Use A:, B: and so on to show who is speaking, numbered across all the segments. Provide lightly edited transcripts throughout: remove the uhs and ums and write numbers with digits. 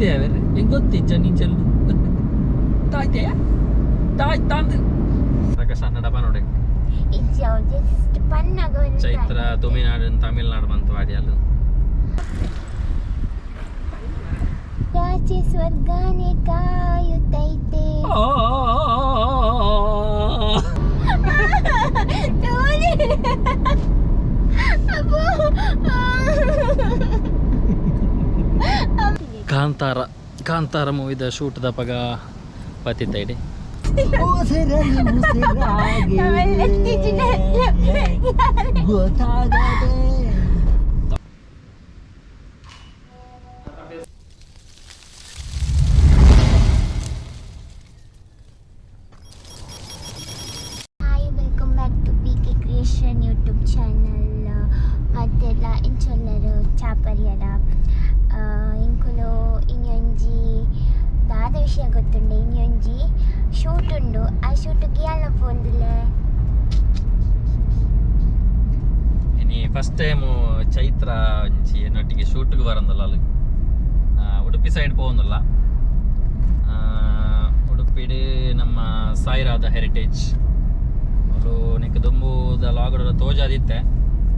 A: ತಾಯ್ತೆ ಅವೆರ್ ಎಂಗ್ ಗೊತ್ತಿಜ್ಜ ನೀಚಲ್ಲು ತಾಯ್ತೆಯ ತಾಯ್ ತಾಂದು ಪ್ರಕಾಶ್ ಅನ್ನಡ ಪನೋಡೆ
B: ಇಜ್ಜಿ ಅವು ಜಸ್ಟ್ ಪನ್ನಾಗ ಒಂಜಿ
A: ಚೈತ್ರ ತಮಿಳ್ನಾಡು ತಮಿಳ್ನಾಡು ಬಂತು ವಾಡಿಯಲ್ಲು
B: ರಾಚೆ ಸ್ವರ್ಗಾನೆ ಕಾಯುತ್ತೈತೆ. ತೋಲಿ. ಅಬ್ಬೋ.
A: ಕಾಂತಾರ ಕಾಂತಾರ ಮೂವಿದ ಶೂಟ್ದ ಪಗ ಪತಿತ್ತೈಡಿ.
C: ಉಸಿರಲ್ಲಿ ಉಸಿರಾಗಿ
B: ನಾವೆಲ್ಲ ಇತ್ತೀಚಿನ
C: ಗೊತ್ತಾಗದೆ.
B: Hi, welcome back to P K creation YouTube channel. ಮತ್ತೆಲ್ಲ ಇಂಚೊಲ್ಲರು ಚಾಪರಿಯರ ಇಂಕುಲು ಇನ್ನೊಂಜಿ ದಾದ ವಿಷಯ ಗೊತ್ತುಂಡು. ಇನ್ನೊಂಜಿ ಶೂಟ್ ಉಂಡು, ಆ ಶೂಟ್ ಗಿಯಾಲ ಪೋಂದಿಲ್ಲ.
A: ಇನಿ ಫಸ್ಟ್ ಟೈಮು ಚೈತ್ರ ಒಂಜಿ ನೊಟ್ಟಿಗೆ ಶೂಟ್ಗೆ ಬರಂದಲ್ಲ ಅಲ್ಲಿ ಉಡುಪಿ ಸೈಡ್ ಪೋವೊಂದುಲ್ಲ. ಉಡುಪಿಡ್ ನಮ್ಮ ಸಾಯಿರಾದ ಹೆರಿಟೇಜ್ ಅಲ್ಲು ನಿಕ್ ದುಂಬುದ ಲಾಗಡ ತೋಜಾದಿತ್ತೆ,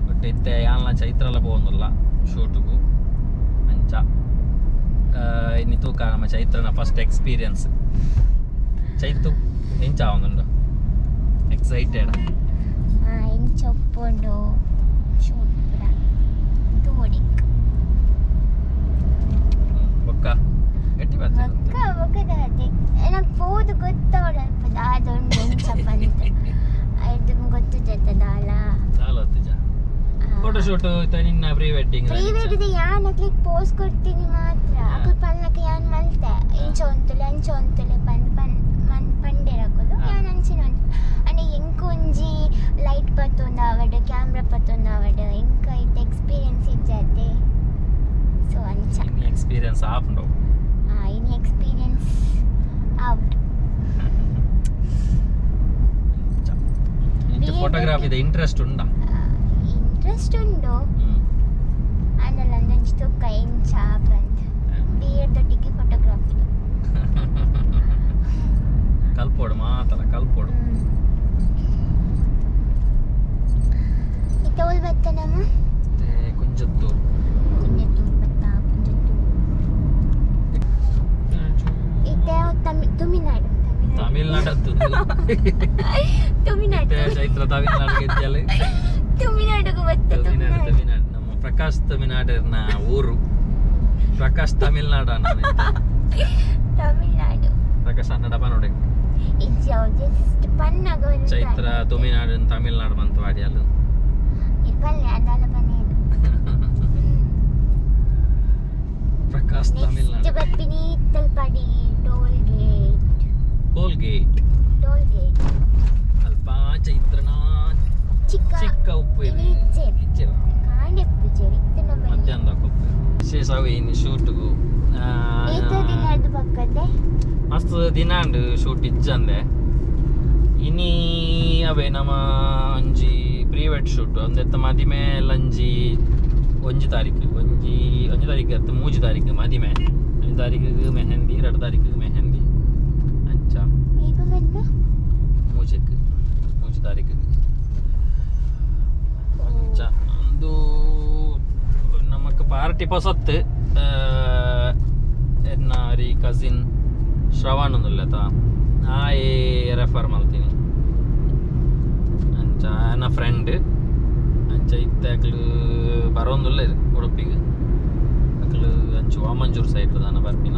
A: ಬಟ್ ಇತ್ತೆ ಯಾನ್ಲ ಚೈತ್ರಲ ಪೋವೊಂದುಲ್ಲ ಶೂಟ್ಗು. ಅಂಚ ಇನಿ ತೂಕ ನಮ್ಮ ಚೈತ್ರನ ಫಸ್ಟ್ ಎಕ್ಸ್ಪೀರಿಯನ್ಸ್. ಚೈತು, ಎಂಚ ಆವೊಂದುಂಡು? ಎಕ್ಸೈಟೆಡ್?
B: ಇಂಚ ಒಪ್ಪುಂಡು ಶೂಟ್ ಪೂರ ತೋಡಿಕ್.
A: ಬೊಕ್ಕ ಗಟ್ಟಿ ಬರ್ತದೆ.
B: ಬೊಕ್ಕ ಬೊಕ್ಕ ದಾದೆ, ನಂಗೆ ಪೋದು ಗೊತ್ತಾವಡಲ್ಪ ದಾದ ಉಂಡು ಎಂಚ ಪಂದ್ ಐದು ಗೊತ್ತುಜತ್ತ ದಾಲ.
A: ದಾಲ ಹೊತ್ತಿಜ? ಫೋಟೋ ಶೂಟ್ ನಿನ್ನ ಪ್ರೀ ವೆಡ್ಡಿಂಗ್?
B: ಪ್ರೀ ವೆಡ್ಡಿಂಗ್ ಯಾನ್ ಅಕ್ಲಿಗೆ ಪೋಸ್ ಕೊಡ್ತೀನಿ ಮಾತ್ರ. ಅಕ್ಲು ಪನ್ನಕ ಯಾನ್ ಮಲ್ತೆ, ಇಂಚ ಉಂತುಲೆ ಅಂಚ ಉಂತುಲೆ ಪಂದ್ ಪನ್ ಮನ್ ಪಂಡೇರ್ ಅಕುಲು. ಯಾನ್ ಅಂಚಿನ ಉಂತು ಅಂಡ ಎಂಕ್ ಒಂಜಿ ಲೈಟ್ ಪತ್ತೊಂದು ಆವಡ್, ಕ್ಯಾಮ್ರಾ ಪತ್ತೊಂದು ಆವಡ್, ಎಂಕ್ ಐತ ಎಕ್ಸ್ಪೀರಿಯನ್ಸ್ ಇಜ್ಜಾತೆ, ಸೊ ಅಂಚ.
A: ಎಕ್ಸ್ಪೀರಿಯನ್ಸ್ ಆಪುಂಡು.
B: ಇನಿ ಎಕ್ಸ್ಪೀರಿಯನ್ಸ್ ಆವಡ್.
A: ಇಂಚ ಫೋಟೋಗ್ರಫಿದ ಇಂಟ್ರೆಸ್ಟ್ ಉಂಡಾ?
B: ಇಂಟ್ರೆಸ್ಟ್ ಉಂಡು. ಆಂಡಲ ಅಂದೊಂಜಿ ತುಕ್ಕ ಎಂಚ ಪಂದ್ ಬಿಯರ್ ದೊಟ್ಟಿಗೆ ಫೋಟೋಗ್ರಫಿ.
A: ಕಲ್ಪೋಡು, ಮಾತಲ ಕಲ್ಪೋಡು.
B: ಇತ್ತ ಓಲ್ ಬತ್ತ ನಮ್ಮ?
A: ಮತ್ತೆ ಕುಂಜತ್ತೂರು.
B: ಕುಂಜತ್ತೂರು ಬತ್ತ, ಕುಂಜತ್ತೂರು. ಇತ್ತ ತಮಿಳ್ನಾಡು.
A: ತಮಿಳ್ನಾಡು.
B: ತಮಿಳ್ನಾಡು.
A: ಚೈತ್ರ ತಮಿಳ್ನಾಡು ಗೆದ್ಯಲು.
B: ತಮಿಳ್ನಾಡುಗು ಬತ್ತ.
A: ತಮಿಳ್ನಾಡು.
B: ತಮಿಳ್ನಾಡು.
A: ತಮಿಳ್ನಾಡು, ನಮ್ಮ ಪ್ರಕಾಶ್ ತಮಿಳ್ನಾಡಿನ ಊರು. ಪ್ರಕಾಶ್ ತಮಿಳ್ನಾಡು ಅನ್ನ.
B: ತಮಿಳ್ನಾಡು.
A: ಪ್ರಕಾಶ್ ಅನ್ನಡ ಪನೋಡೆ.
B: ಇಜ್ಜಿ ಅವು ಜಸ್ಟ್ ಪನ್ನಾಗ ಒಂಜಿ
A: ಚೈತ್ರ ತಮಿಳ್ನಾಡು ತಮಿಳ್ನಾಡು ಬಂತು ವಾಡಿಯಲ್ಲು.
B: ಪಲ್ಲೆ ಅದಾಲ ಪನ್ನೇನು.
A: ಪ್ರಕಾಶ್
B: ನೆಕ್ಸ್ಟ್
A: ತಮಿಳ್ನಾಡು.
B: ಬರ್ಪಿನಿ Talpady toll gate.
A: Toll gate.
B: Toll gate.
A: ಅಲ್ಪ ಚೈತ್ರನ
B: ಚಿಕ್ಕ
A: ಚಿಕ್ಕ ಉಪ್ಪು
B: ಇನಿ ಇಜ್ಜೆ.
A: ಇಜ್ಜಿರ?
B: ಕಾಂಡೆ ಪೂಜೆ ಇತ್ತು ನಮ್ಮ.
A: ಮಧ್ಯಾಹ್ನದ ಉಪ್ಪು ವಿಶೇಷ ಅವು ಇನ್ನು ಶೂಟ್ಗು.
B: ಏತ ದಿನ ಅದು ಪಕ್ಕದೆ?
A: ಮಸ್ತ್ ದಿನ ಉಂಡು ಶೂಟ್ ಇಜ್ಜಂದೆ. ಇನಿ ಅವೇ ನಮ್ಮ ಒಂಜಿ ಪ್ರೀ ವೆಡ್ ಶೂಟ್ ಒಂದೆತ್ತ ಮದಿಮೆ ಲಂಜಿ ಒಂಜಿ ತಾರೀಕು, ಒಂಜಿ ಒಂಜಿ ತಾರೀಕು ಅತ್ತ ಮೂಜಿ ತಾರೀಕು ಮದಿಮೆ, ಒಂಜಿ ತಾರೀಕಿಗೆ ಮೆಹಂದಿ, ಎರಡು ತಾರೀಕಿಗೆ ಮೆಹಂದಿ ಅಂಚ.
B: ಏಪ ಮದ್ಮೆ?
A: ಮೂಜೆಕ್, ಮೂಜಿ ತಾರೀಕಿಗೆ ಅಂಚ. ಒಂದು ನಮಕ್ ಪಾರ್ಟಿ ಪೊಸತ್ತು ಎನ್ನ ರೀ ಕಸಿನ್ ಶ್ರವಣ್ ಉಂದುಲ್ಲೆತ, ಆಯೆ ರೆಫರ್ ಮಲ್ತೀನಿ ಅಂಚ, ನನ್ನ ಫ್ರೆಂಡ್ ಅಂಚ. ಇತ್ತೆ ಅಕ್ಲು ಬರೋಂದುಲ್ಲೆರ್ ಉಡುಪಿಗೆ. ಅಕ್ಲು ಅಂಚು ವಾಮಂಜೂರ್ ಸೈಡ್ ದಾನ ಬರ್ಪಿನ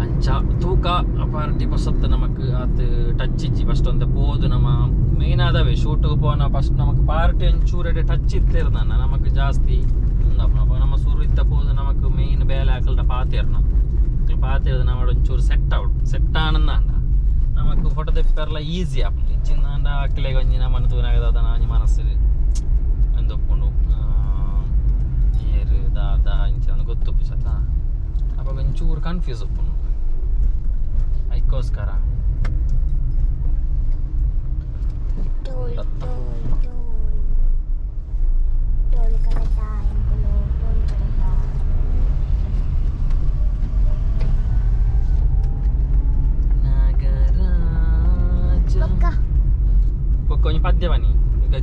A: ಅಂಚ. ತೂಕ ಪಾರ್ಟಿ ಪೊಸತ್ತು ನಮಕ್ ಆತ್ ಟಚ್ ಇಜ್ಜಿ. ಫಸ್ಟ್ ಒಂತೆ ಪೋದು ನಮ್ಮ ಮೇನ್ ಆದವೆ ಶೂಟಿಗೆ ಪೋನ ಫಸ್ಟ್ ನಮಕ್ ಪಾರ್ಟಿ ಒಂಚೂರು ಟಚ್ ಇತ್ತಿರ್ದಾನ ನಮಕ್ ಜಾಸ್ತಿ ಉಂದಪ್ಪ. ನಮ್ಮ ಸುರು ಇತ್ತ ಪೋದು ನಮಕ್ ಮೇನ್ ಬೇಲೆ ಆಕಲ್ಡ ಪಾತೆರ್ನ ಅಕ್ಲು ಪಾತೆರ್ದ ನಮ್ಮ ಒಂಚೂರು ಸೆಟ್ ಔಟ್ ಸೆಟ್ ಆನಂದಾಂಡ ನಮಕ್ ಫೋಟೋ ತೆಪ್ಪೆರ್ಲ ಈಸಿ ಆಪುಂಡು. ಇಚ್ಚಿಂದಾಂಡ ಅಕ್ಲೆಗ್ ಒಂಜಿ ನಮನ್ ತೂನಾಗ ದಾದನ ಒಂಜಿ ಮನಸ್ಸು ಒಂದೊಪ್ಪುಂಡು, ಏರು ದಾದ ಇಂಚಿನ ಗೊತ್ತುಪ್ಪು ಸತ ಅವಾಗ ಒಂಚೂರು ಕನ್ಫ್ಯೂಸ್ ಉಪ್ಪುಂಡು. ಐಕ್ಕೋಸ್ಕರ.
B: ಟೋಲ್ ಟೋಲ್ ಟೋಲ್ ಟೋಲ್ ಕಡತ ಎಂಕುಲು ಟೋಲ್ ಕಡತ.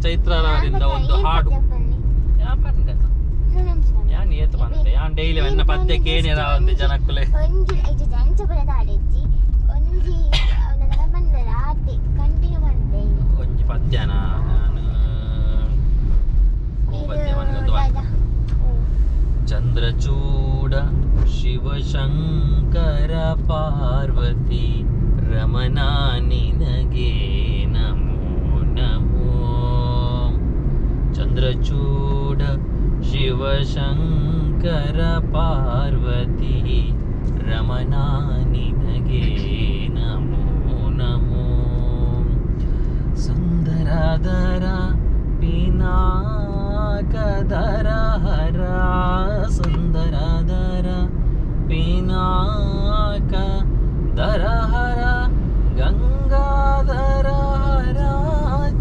A: ಚೈತ್ರರವರಿಂದ ಒಂದು ಹಾಡು. ಯಾ ಪಂಡೆ ಯಾನ್ ಏತ್ ಪಂತೆ ಯಾನ್ ಡೈಲಿ ಎನ್ನ ಪದ್ಯ ಕೇನಿರ ಒಂದು ಜನಕ್ಕುಲೆ.
B: ಒಂಜಿ ಐಜಿ ಅಂಚ ಬರದ ಆಡೆಜ್ಜಿ ಒಂಜಿ ನನ್ನ ಬಂದರ ಆತೆ ಕಂಟಿನ್ಯೂ ಬಂದೆ.
A: ಒಂಜಿ ಪದ್ಯನ ನಾನು ಓ ಪದ್ಯ ಮನ್ಗೊಂದು. ಚಂದ್ರಚೂಡ ಶಿವಶಂಕರ ಪಾರ್ವತಿ ರಮಣ ನಿನಗೆ ನಮೋ ನಮೋ. ಚಂದ್ರಚೂಡ ಶಿವಶಂಕರ ಪಾರ್ವತಿ ರಮಣ ನಿನಗೆ ನಮೋ ನಮೋ. ಸುಂದರದರ ಪಿನಾಕದರ ಹರ, ಸುಂದರದರ ಪಿನಾಕ ದರ ಹರ, ಗಂಗಾಧರ ಹರ,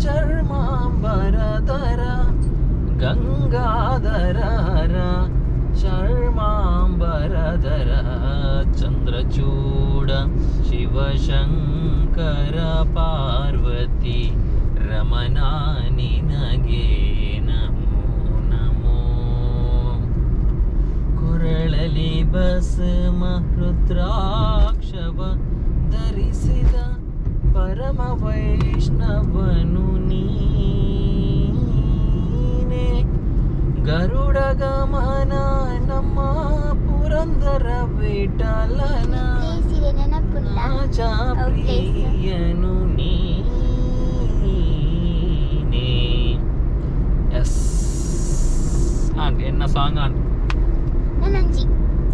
A: ಚರ್ಮಾಂಬರಧರ, ಗಂಗಾಧರ ಹರ, ಚರ್ಮಾಂಬರಧರ, ಚಂದ್ರಚೂಡ ಶಿವಶಂಕರ ಪಾರ್ವತಿ ರಮಣ ನಿನಗೆ ನಮೋ ನಮೋ. ಕೊರಳಲಿ ಭಸ್ಮ ರುದ್ರಾಕ್ಷವ ಧರಿಸಿದ ಪರಮ ವೈಷ್ಣವನು ನೀನೆ. ಗರುಡ ಗಮನ ನಮ್ಮ ಪುರಂದರ ವಿಠಲನ
B: ಪ್ಲೇಸ್ ಇದೆ ನೆನಪುಲ್ಲ.
A: ರಾಜ ಪ್ರಿಯನು ನೀನೆ. ಎಸ್ ಆಂಟ್ ಎನ್ನ ಸಾಂಗ್ ಆಂಟ್.
B: ನಾನಂಜಿ.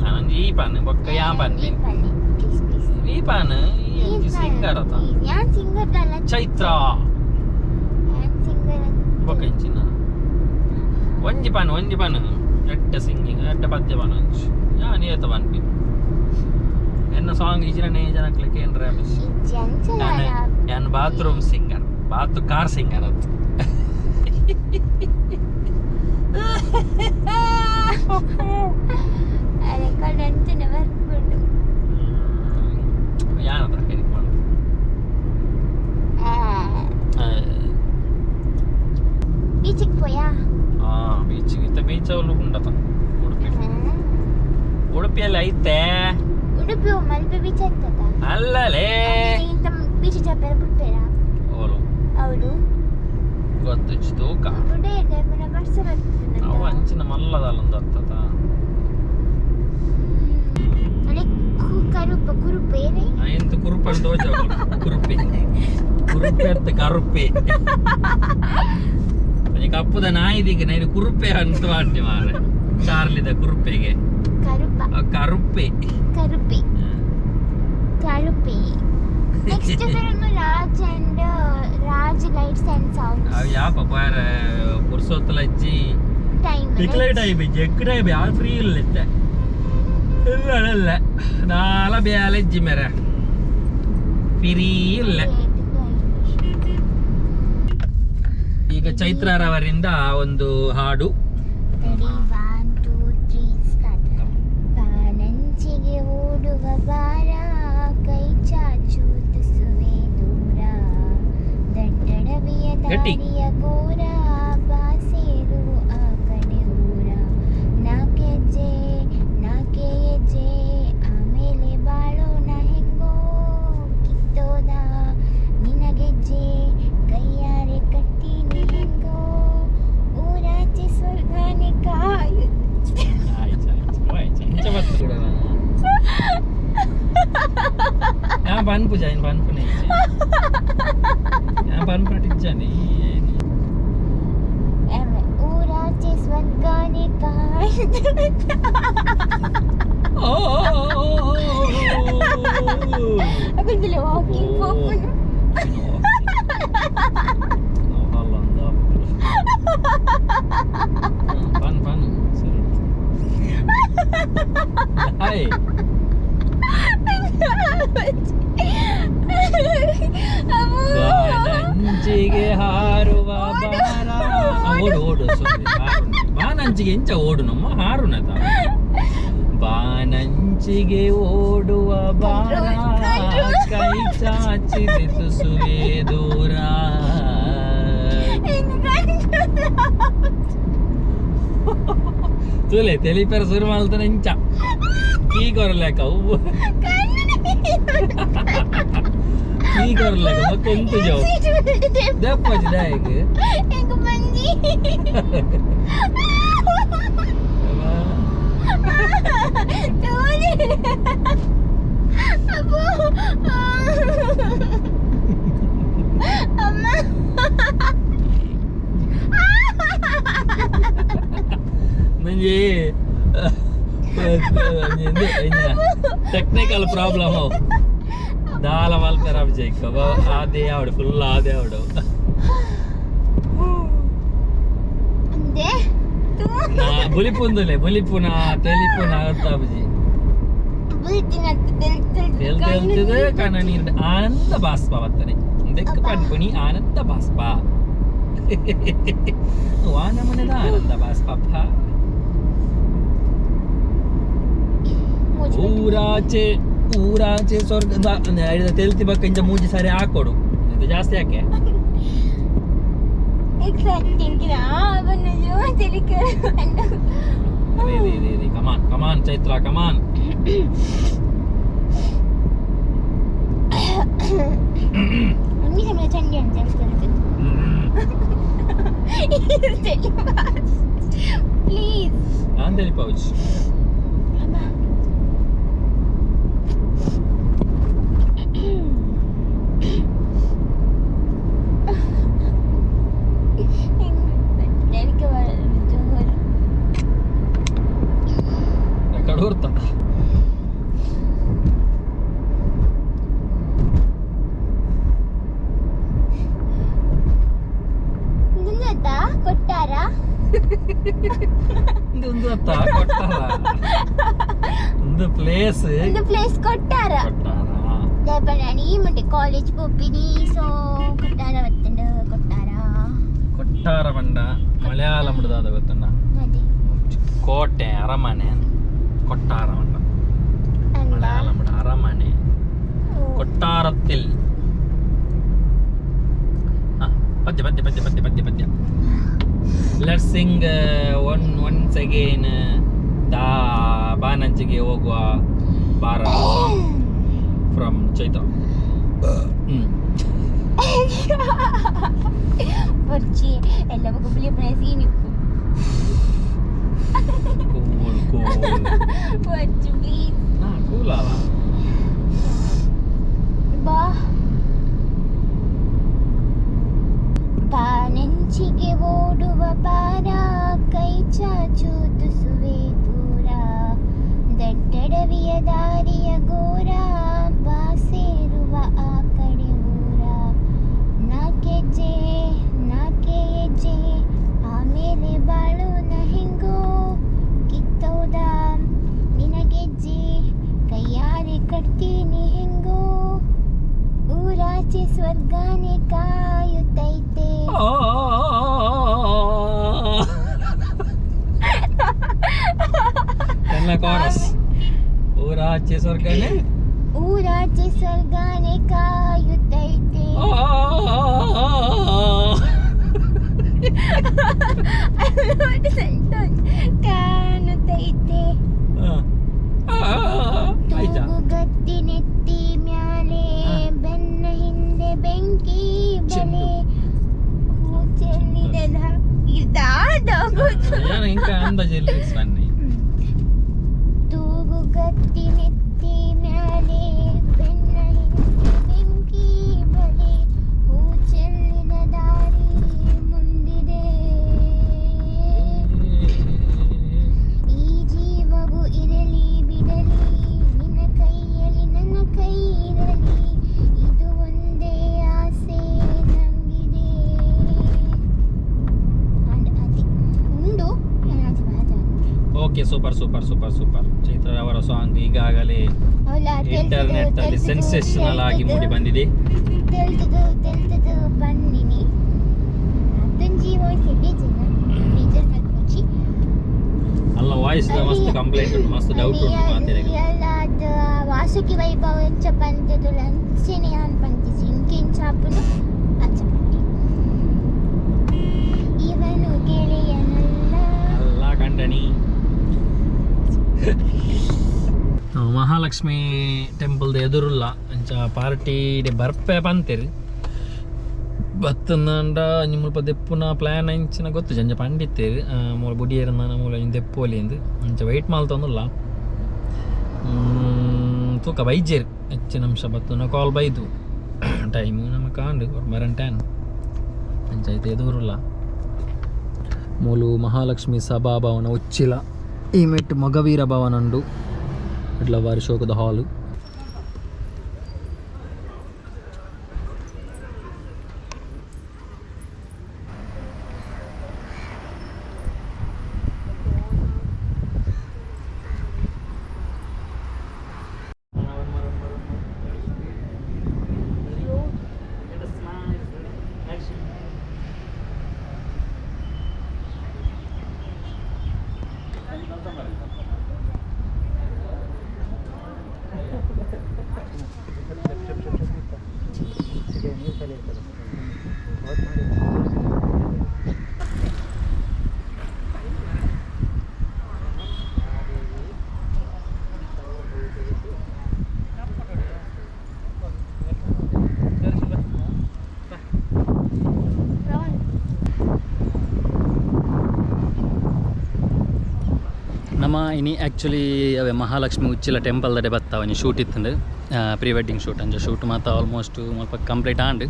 A: ನಾನೊಂಜಿ ಈ ಪಾನ್ ಬೊಕ್ಕ ಯಾ ಪಾನ್.
B: ಈ ಪನ್ನೆ ಪ್ಲೀಸ್ ಪ್ಲೀಸ್.
A: ಈ ಪಾನ್ ಈ ಒಂಜಿ ಸಿಂಗರ್ ಅತ?
B: ಯಾನ್ ಸಿಂಗರ್ ಅಲ್ಲ.
A: ಚೈತ್ರ.
B: ಯಾನ್ ಸಿಂಗರ್.
A: ಬೊಕ್ಕ ಇಂಚಿನ ಒಂಜಿ ಪಾನ್, ಒಂಜಿ ಪಾನ್ ಎಡ್ಡೆ ಸಿಂಗಿಂಗ್, ಎಡ್ಡೆ ಪದ್ಯ ಪಾನ್ ಒಂಜಿ. ಯಾನ್ ಏತ ಪನ್ಪಿ ಎನ್ನ ಸಾಂಗ್ ಇಜಿರನೇ ಜನಕ್ಲೆ ಕೇಂದ್ರ.
B: ಇಜ್ಜಿ ಅಂಚ.
A: ಯಾನ್ ಯಾನ್ bathroom singer, bath car singer ಅತ್.
B: ರೆಕಾರ್ಡ್ ಅಂಚನೆ ಬರ್ಪುಂಡು.
A: ಯಾನದ ಎಡಿಟ್ ಮಾಡುದು.
B: ಬೀಚಿಗೆ ಪೋಯಾ?
A: ಹಾ, ಬೀಚ್ ಇತ್ತ ಬೀಚ್ ಅವಳು ಉಂಡತ ಉಡುಪಿ. ಉಡುಪಿಯಲ್ಲಿ ಐತೆ.
B: ಉಡುಪಿ ಮಲ್ಪೆ ಬೀಚ್ ಆಗ್ತದ?
A: ಅಲ್ಲಲೇ.
B: ಇಂತ ಬೀಚ್ ಜಪ್ಪೆರ ಬಿಡ್ಪೇರ?
A: ಓಲು?
B: ಅವಳು.
A: ಗೊತ್ತು ತೂಕ.
B: ಬುಡೆ ಇದೆ ಪುನಃ ಬರ್ಸ ಬರ್ತದೆ.
A: ಅವು ಅಂಚಿನ ಮಲ್ಲದಲ್ಲೊಂದು ಅತ್ತತ.
B: ಅಲೆ ಕರುಪ ಕುರುಪ ಏನೇ.
A: ಎಂತ ಕುರುಪ ದೋಜ ಕುರುಪಿ ಕುರುಪೆ ಅತ್ತ ಕರುಪೆ ಒಂಜಿ ಕಪ್ಪುದ ನಾಯಿದಿಗೆ ನೈನು ಕುರುಪೆ ಅಂತ ಮಾಡ್ತಿ ಮಾರೆ ಚಾರ್ಲಿದ ಕುರುಪೆಗೆ.
B: ಕರುಪ.
A: ಆ ಕರುಪೆ.
B: ಕರುಪೆ ಕರುಪೆ. Next film Raj and Raj lights and sounds.
A: ಅವು ಯಾಪ ಪೋಯರ ಪುರ್ಸೊತ್ತಲ ಇಜ್ಜಿ.
B: ಟೈಮ್.
A: ತಿಕ್ಲೆ ಟೈಮ್ ಇಜ್ಜಿ, ಎಕ್ ಟೈಮ್ ಯಾರು ಫ್ರೀ ಇಲ್ಲ ಇತ್ತೆ. ಇಲ್ಲ ಇಲ್ಲ, ದಾಲ ಬ್ಯಾಲ ಇಜ್ಜಿ ಮೇರೆ, ಫ್ರೀ ಇಲ್ಲ. ಈಗ ಚೈತ್ರರವರಿಂದ ಒಂದು ಹಾಡು.
B: Ready, 1 2 3 start. ಬಾನಂಚಿಗೆ ಓಡುವ ಬಾರ, ಕೈ ಚಾಚು ತುಸುವೆ ದೂರ, ದಡ್ಡಡವಿಯ
A: ಗಟ್ಟಿ.
B: ದಾರಿಯ ಗೋರ, ಬಾಸೇರು ಆ ಕಡೆ ಊರ, ನಾಕೆಜ್ಜೆ ನಾಕೆ ಹೆಜ್ಜೆ, ಆಮೇಲೆ ಬಾಳೋಣ ಹೆಂಗೋ, ಕಿತ್ತೋದ ನಿನಗೆಜ್ಜೆ, ಕೈಯಾರೆ ಕಟ್ತೀನಿ ಹೆಂಗೋ, ಊರಾಚೆ ಸ್ವರ್ಗನೆ ಕಾಯು.
A: ಆಯ್ತು ಆಯ್ತು ಆಯ್ತು, ಇಂಚ ಬತ್ತು ಕೂಡ ಯಾ ಪನ್ಪುಜ ಇನ್ ಪನ್ಪುನೆ ಇಜ್ಜಿ. ಯಾ ಪನ್ಪುನ ಇಜ್ಜಾನೆ.
B: ಊರಾಚೆ ಸ್ವರ್ಗನೆ ಕಾಯು.
A: ಓ.
B: ವಾಕಿಂಗ್ ಪೋಪುನು.
A: ಪನ್ ಪನ್ ಸರಿ. ಹಾಯ್. ಬಾನಂಚಿಗೆ ಹಾರುವ ಬಾರ ಆ, ಓಡು ಓಡು ಸಾರಿ. ಬಾನಂಚಿಗೆ ಎಂಚ ಓಡು ನಮ್ಮ ಹಾರುನತ. ಬಾನಂಚಿಗೆ ಓಡುವ ಬಾರ, ಕೈ ಚಾಚಿದೆ ತುಸುವೆ ದೂರ. ತೂಲೆ ತೆಲಿಪೆರ ಶುರು ಮಾಡ್ತಾನೆ ಇಂಚ ಕೀ ಕೊರಲೇಕ ಹೂವು ಕೀ ಕೊರಲೇಕ ಬೊಕ್ಕ ಉಂತು ಜೋ ದೆಪ್ಪಜಿ ದಾಯಗ್.
B: ಎಂಕ್ ಬಂಜಿ. ತೂಲೆ. ಅಬ್ಬೋ. ಅಮ್ಮ.
A: ನಂಜಿ ಟೆಕ್ನಿಕಲ್ ಪ್ರಾಬ್ಲಮ್ ದಾಲ ಮಲ್ಪೆರ ಅಭಿಜಯ್ ಆದೇ ಆವಡು ಫುಲ್ ಆದೇ ಆವಡು.
B: ಅಂದೆ ತೂ.
A: ನಾ ಬುಲಿಪುಂದುಲೆ ಬುಲಿಪುನ ತೆಲಿಪುನ ಗೊತ್ತಾ ಅಭಿಜಿ?
B: ಬುಲ್ತಿನತ್ತು ತೆಲ್ ತೆಲ್.
A: ತೆಲ್ ತೆಲ್ತದ ಕಣ್ಣ ನೀರು ಆನಂದ ಬಾಷ್ಪ ಬರ್ತದೆ. ದೆಕ್ಕ ಪನ್ಪುನಿ ಆನಂದ ಬಾಷ್ಪ ವಾನಮನೆದ ಆನಂದ ಬಾಷ್ಪ. ಊರಾಚೆ ಊರಾಚೆ ಸ್ವರ್ಗ ತೆಲ್ತಿ ಬಕ್ಕ ಇಂಚ ಮೂಜಿ ಸಾರಿ ಹಾಕೊಡು, ಇದು ಜಾಸ್ತಿ ಯಾಕೆ? ಕಮಾನ್ ಕಮಾನ್ ಚೈತ್ರ ಕಮಾನ್.
B: ಒಂಜಿ ಸಮಯ ಚಂಡಿ ಅಂತ ಹೇಳ್ತಾರೆ. ಪ್ಲೀಸ್.
A: ನಾನು ತೆಲಿಪೌಚ್.
B: ಅಮ್ಮ. ತೆಲಿಕೆ ಜೋರು.
A: ಕಡೂರ್ತ.
B: ನಿನ್ನದ ಕೊಟ್ಟಾರ.
A: ಇದು ಒಂದು ಅತ್ತ ಕೊಟ್ಟಾರ ಒಂದು ಪ್ಲೇಸ್.
B: ಒಂದು ಪ್ಲೇಸ್ ಕೊಟ್ಟಾರ.
A: ಕೊಟ್ಟಾರ.
B: ನಾನು ಈ ಮಟ್ಟ ಕಾಲೇಜ್ ಪೋಪಿನಿ, ಸೊ ಕೊಟ್ಟಾರ ಬತ್ತಂಡು ಕೊಟ್ಟಾರ.
A: ಕೊಟ್ಟಾರ ಬಂಡ ಮಲಯಾಳಂ ದಾದ ಗೊತ್ತಣ್ಣ?
B: ಅದೇ.
A: ಕೋಟೆ ಅರಮನೆ ಕೊಟ್ಟಾರ ಬಂಡ.
B: ಅಂದ.
A: ಮಲಯಾಳಂ ಅರಮನೆ ಕೊಟ್ಟಾರത്തിൽ. ಪದ್ಯ ಪದ್ಯ ಪದ್ಯ ಪದ್ಯ ಪದ್ಯ ಪದ್ಯ. Let's sing one once again ದಾ ಬಾನಂಚಿಗೆ ಹೋಗುವ ಬಾರ ಫ್ರಮ್ ಚೈತ್ರ.
B: ಬೊರ್ಚಿ ಎಲ್ಲ ಬುಲಿ ಸೀನ್ ಇಪ್ಪು.
A: Cool cool.
B: ಬೊರ್ಚಿ ಪ್ಲೀಸ್.
A: ಹಾ ಕೂಲ್ ಅಲ್ಲ.
B: ಬಾ ಬಾನೆಂಚಿಗೆ ಓಡುವ ಬಾರ ಕೈ ಚಾಚು ತುಸುವೆ ದೂರ ದಟ್ಟಡವಿಯ ದಾರಿಯ ಗೋರ ಬಾ ಸೇರುವ ಆ ಕಡೆ ಊರ ನಾಕೆಜ್ಜೆ ನಾಕೆ ಹೆಜ್ಜೆ ಆಮೇಲೆ ಬಾಳೋನ ಹೆಂಗೋ ಕಿತ್ತೋದ ನಿನಗೆಜ್ಜೆ ಕೈಯಾರೆ ಕಟ್ತೀನಿ ಹೆಂಗೋ ಊರಾಚೆ ಸ್ವರ್ಗಾನೆ ಕಾಯುತ್ತೈತೆ.
A: ಎಲ್ಲ ಕೋರಸ್ ಊರಾಚೆ ಸ್ವರ್ಗನೇ.
B: ಊರಾಚೆ ಸ್ವರ್ಗಾನೆ ಕಾಯುತ್ತೈತೆ. ಕಾಣುತ್ತೈತೆ.
A: ಆಯ್ತಾ?
B: ತೂಗುಗತ್ತಿ ನೆತ್ತಿ ಮ್ಯಾಲೆ ಬೆನ್ನ ಹಿಂದೆ ಬೆಂಕಿ ಬಲೆ ಹೂ ಚೆಲ್ಲಿದ ಇದಾದ.
A: ಏನು ಇಂಕ ಅಂದಾಜು ಲಿರಿಕ್ಸ್ ಬನ್ನಿ.
B: ತೂಗುಗತ್ತಿ ನೆತ್ತಿ ಮ್ಯಾಲೆ ಬೆನ್ನ ಹಿಂದೆ ಬೆಂಕಿ ಬಲೆ ಹೂ ಚೆಲ್ಲಿದ ದಾರಿ ಮುಂದಿದೆ. ಈ ಜೀವವು ಇರಲಿ ಬಿಡಲಿ ನಿನ್ನ ಕೈಯಲ್ಲಿ ನನ್ನ ಕೈ ಇರಲಿ ಇದು ಒಂದೇ ಆಸೆ ನಂಗಿದೆ. And ಅದೇ ಉಂಡು ನಾನು ಆಚೆ ಮಾತಾಡ್ತೀನಿ.
A: Okay, super super super super. Chaitra ಅವರ ಸಾಂಗ್ ಈಗಾಗಲೇ ಇಂಟರ್ನೆಟ್ ಅಲ್ಲಿ ಸೆನ್ಸೇಷನಲ್ ಆಗಿ ಮೂಡಿ ಬಂದಿದೆ.
B: ತೆಲ್ತದು ತೆಲ್ತದು ಬನ್ನಿನಿ ಅದೊಂಜಿ ವಾಯ್ಸ್ ಎಡ್ಡೆ ಟೀಚರ್ ಮಲ್ಪೊಚ್ಚಿ.
A: ಅಲ್ಲ, ವಾಯ್ಸ್ ಮಸ್ತ್ ಕಂಪ್ಲೇಂಟ್ ಉಂಟು, ಮಸ್ತ್ ಡೌಟ್ ಉಂಟು ಮಾತಿನ.
B: ಅದ್ ವಾಸುಕಿ ವೈಭವ ಎಂಚ ಪಂತದು ಅಂಚೆನೆ ಯಾನ್ ಪಂತಿಜಿ ಇಂಕೆಂಚ ಆಪುಂಡು ಅಂಚ ಪಂತಿ. ಇವನು ಗೆಳೆಯ.
A: ಮಹಾಲಕ್ಷ್ಮಿ ಟೆಂಪಲ್ ಎದುರುಲ್ಲ ಅಂಚ ಪಾರ್ಟಿ ಬರ್ಪೆ ಪಂತೆರ್ ಬತ್ತಂದಾಂಡ ಅಂಚ ಮುಲ್ಪ ದೆಪ್ಪುನ ಪ್ಲಾನ್ ಅಂಚಿನ ಗೊತ್ತು ಅಂಚ ಪಂಡಿತ್ತೇರು ಮೂಲ ಬುಡಿಯೇರಂದಾನ ಮೂಲ ಅಂಚ ದೆಪ್ಪೋಲಿ ಅಂದ್ ಅಂಚ ವೈಟ್ ಮಲ್ತೊಂದುಲ್ಲ ತೂಕ ಬೈಜೇರು ಹೆಚ್ಚಿನ ಅಂಶ ಬತ್ತುನ ಕಾಲ್ ಬೈದು ಟೈಮು ನಮ್ಮ ಕಾಂಡು ಮರಂಟ್ಯಾನ್ ಅಂಚ ಐತೆ ಎದುರುಲ್ಲ ಮೂಲು ಮಹಾಲಕ್ಷ್ಮಿ ಸಭಾ ಭವನ ಉಚ್ಚಿಲ ಈ ಮೆಟ್ಟು ಮೊಗವೀರ ಭವನ ಉಂಡು ಇಡ್ಲ ಬಾರಿ ಶೋಕದ ಹಾಲು. ನಮ್ಮ ಇನಿ ಆ್ಯಕ್ಚುಲಿ ಅವೇ ಮಹಾಲಕ್ಷ್ಮಿ ಉಚ್ಚಿಲ ಟೆಂಪಲ್ ದಡೆ ಬತ್ತಾವನಿ ಶೂಟ್ ಇತ್ತಂದು ಪ್ರೀ ವೆಡ್ಡಿಂಗ್ ಶೂಟ್. ಅಂಚ ಶೂಟ್ ಮಾತ ಆಲ್ಮೋಸ್ಟ್ ಮುಲ್ಪ ಕಂಪ್ಲೀಟ್ ಆಂಡ್.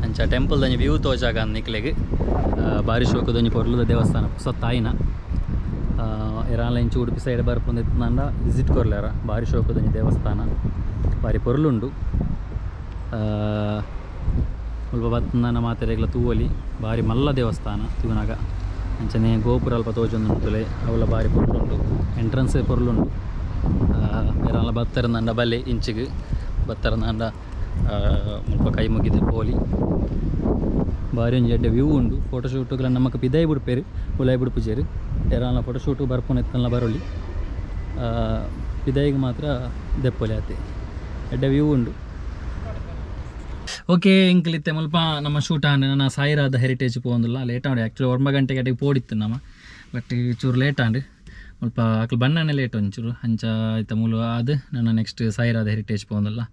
A: ಅಂಚ ಟೆಂಪಲ್ ದಂಜಿ ವ್ಯೂ ತೋಜಾಗ ನಿಕ್ಲೆಗ್. ಬಾರಿ ಶೋಕದೊಂಜಿ ಪೊರ್ಲುದ ದೇವಸ್ಥಾನ ಪೊಸತ್ತಾಯಿನ ಇರಾನ್ಲ ಇಂಚ ಉಡುಪಿ ಸೈಡ್ ಬರ್ಪುಂದು ಇತ್ತಂಡ ವಿಸಿಟ್ ಕೊರ್ಲೇರ. ಬಾರಿ ಶೋಕದೊಂಜಿ ದೇವಸ್ಥಾನ ಬಾರಿ ಪೊರ್ಲುಂಡು. ಮುಲ್ಪ ಬತ್ತಂದಾನ ಮಾತೆರೆಗ್ಲ ತೂವೊಲಿ. ಬಾರಿ ಮಲ್ಲ ದೇವಸ್ಥಾನ ತೂನಗ. ಅಂಚನೆ ಗೋಪುರ ಅಲ್ಪ ತೋಜೊಂದುಂಡು ಅವಲ ಬಾರಿ ಪೊರ್ಲುಂಡು. ಎಂಟ್ರೆನ್ಸ್ ಪೊರ್ಲುಂಡು. ಏರಾನ್ಲ ಬತ್ತರಂದಾಂಡ ಬಲ್ಲೆ ಇಂಚಿಗ್ ಬತ್ತರಂದಾಂಡ ಮುಲ್ಪ ಕೈ ಮುಗಿದು ಪೋಲಿ. ಬಾರಿ ಒಂಜಿ ಎಡ್ಡೆ ವ್ಯೂ ಉಂಡು. ಫೋಟೋಶೂಟುಗ್ಲ ನಮಕ್ ಪಿದಾಯಿ ಬುಡ್ಪೇರು ಉಲಾಯಿ ಬುಡ್ಪುಜೆರ್. ಏರಾನ್ಲ ಫೋಟೋಶೂಟು ಬರ್ಪುನ ಇತ್ತನ್ಲ ಬರೊಲಿ. ಪಿದಾಯಿಗ್ ಮಾತ್ರ ದೆಪ್ಪೊಲಿ ಆತೆ. ಎಡ್ಡೆ ವ್ಯೂ ಉಂಡು. ಓಕೆ ಎಂಕ್ಲಿತ್ತೆ ಮುಲ್ಪ ನಮ್ಮ ಶೂಟ್ ಆಂಡ್. ನನ್ನ ಸಾಯಿರಾದ ಹೆರಿಟೇಜ್ ಪೋವೊಂದುಲ್ಲ ಲೇಟ್ ಆಂಡ್. ಆ್ಯಕ್ಚುಲಿ 9 ಗಂಟೆಗೆ ಅಡೆಗೆ ಪೋಡಿತ್ತು ನಮ್ಮ, ಬಟ್ ಚೂರು ಲೇಟ್ ಆಂಡ್. ಮುಲ್ಪ ಅಕ್ಲು ಬಣ್ಣನೆ ಲೇಟ್ ಒಂಚೂರು. ಅಂಚ ಇತ್ತ ಮೂಲು ಆದ್ ನನ್ನ next ಸಾಯಿರಾದ heritage ಪೋವೊಂದುಲ್ಲ.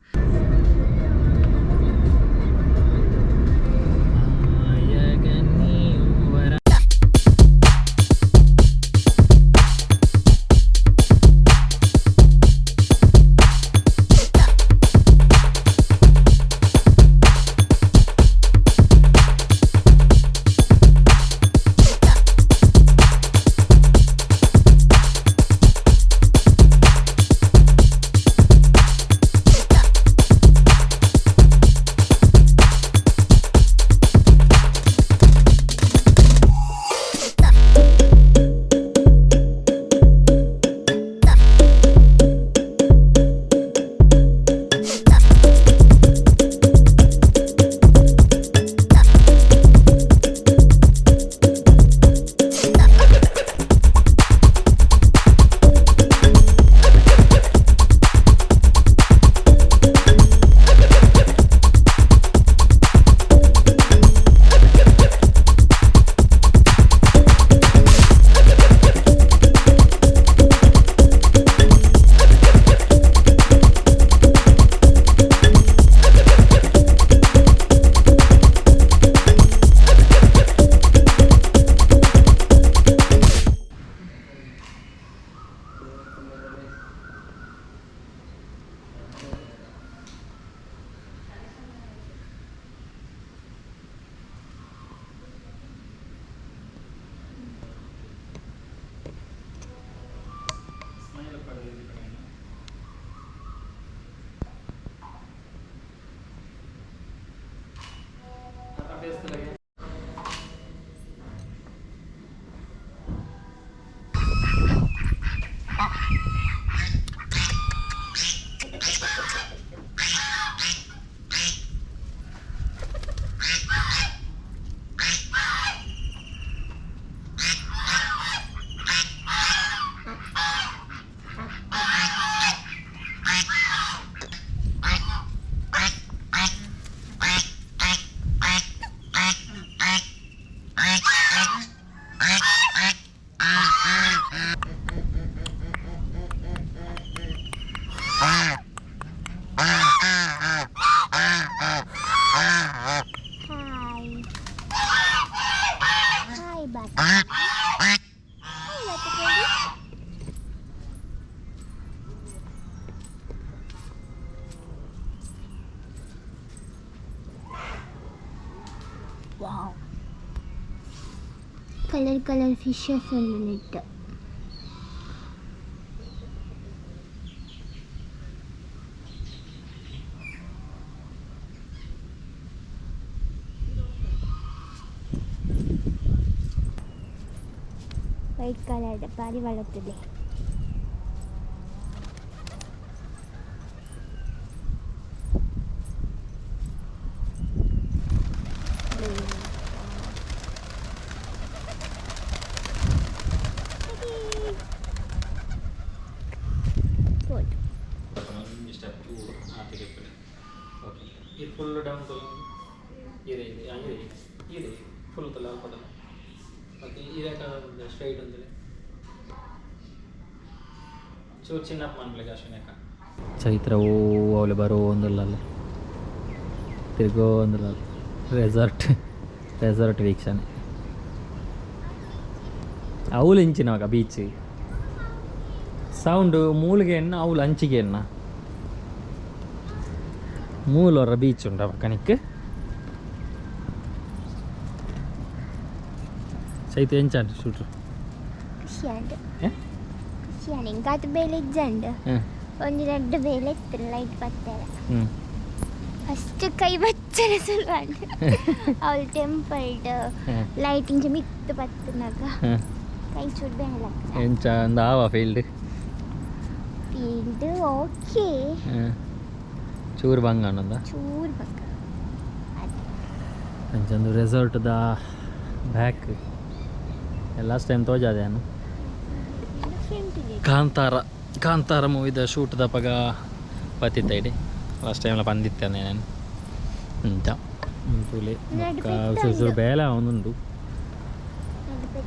B: Colour colour fishes ಉಂಡು ನೆಟ್. ವೈಟ್ ಕಲರ್ ಬಾರಿ ಬಳತ್ತದೆ. ಫೋಟೋ.
A: ಒಂಜಿ ಸ್ಟೆಪ್ ಆತಿಗೆ. ಓಕೆ, ಇದು ಫುಲ್ ಡೌನ್ ತೊಲೆ. ಇದೆ ಇದೆ, ಇದೆ ಇದೆ. ಫುಲ್ ತೊಲೆ ಅಲ್ಪದಲ್ಲ. ಓಕೆ, ಇದೇ ಸ್ಟ್ರೈಟ್ ಒಂದಿಲ್ಲ, ಚೂರು ಚಿನ್ನಪ್ಪ ಮನ್ಪ್ಲೆ ಅಶ್ವಿನಕ. ಚೈತ್ರ ಓ ಅವಳು ಬರೋ ಒಂದಿಲ್ಲ, ತಿರ್ಗೋ ಒಂದಿಲ್ಲ. ರೆಸಾರ್ಟ್ ರೆಸಾರ್ಟ್ ವೀಕ್ಷಣೆ. ಅವಳು ಇಂಚಿನವಾಗ ಬೀಚ್ ಸೌಂಡು ಮೂಲಿಗೆ ಎಣ್ಣ, ಅವಳು ಅಂಚಿಗೆ ಎಣ್ಣ. ಮೂಲೊರ ಬೀಚ್ ಉಂಡು ಕಣಿಕ್. ಚೈತ್ರ, ಎಂಚಾಂಡ್ ಶೂಟ್ರು?
B: ಖುಷಿ ಆಂಡ್.
A: ಏ?
B: ಖುಷಿ ಆಂಡ್. ಇಂಕಾತ್ ಬೇಲೆ ಇಜ್ಜಂಡ್. ಒಂಜಿ ರಡ್ಡ್ ಬೇಲೆ ಇತ್ತು ಲೈಟ್ ಬತ್ತೆರ. ಫಸ್ಟ್ ಕೈ ಬಚ್ಚರೆ ಸುರು ಆಂಡ್ ಅವಳು ಟೆಂಪಲ್ಡ್ ಲೈಟ್ ಇಂಚ ಮಿತ್ತು ಬತ್ತನಾಗ ಕೈ ಚೂರು ಬೇನೆ.
A: ಎಂಚ ಅಂದ ಆವ ಫೀಲ್ಡ್?
B: Field okay.
A: ಚೂರು ಬಂಗ ಅನ್ನೋದ.
B: ಚೂರು ಬಂಗ.
A: ಅಂಚಂದು ರೆಸಾರ್ಟ್ದ ಬ್ಯಾಕ್. ಲಾಸ್ಟ್ ಟೈಮ್ ತೋಜಾದೆ ನಾನು.
B: ಫ್ರಂಟ್.
A: ಕಾಂತಾರ ಕಾಂತಾರ ಮೂವಿದ ಶೂಟ್ ದಪಗ ಬತ್ತಿತ್ತ ಇಡಿ. ಲಾಸ್ಟ್ ಟೈಮ್ಲ ಬಂದಿತ್ತೆ ನಾನು. ಇಂಚ ತೂಲೆ. ಬೊಕ್ಕ ಚೂರು ಚೂರು ಬೇಲೆ ಅವನುಂಡು.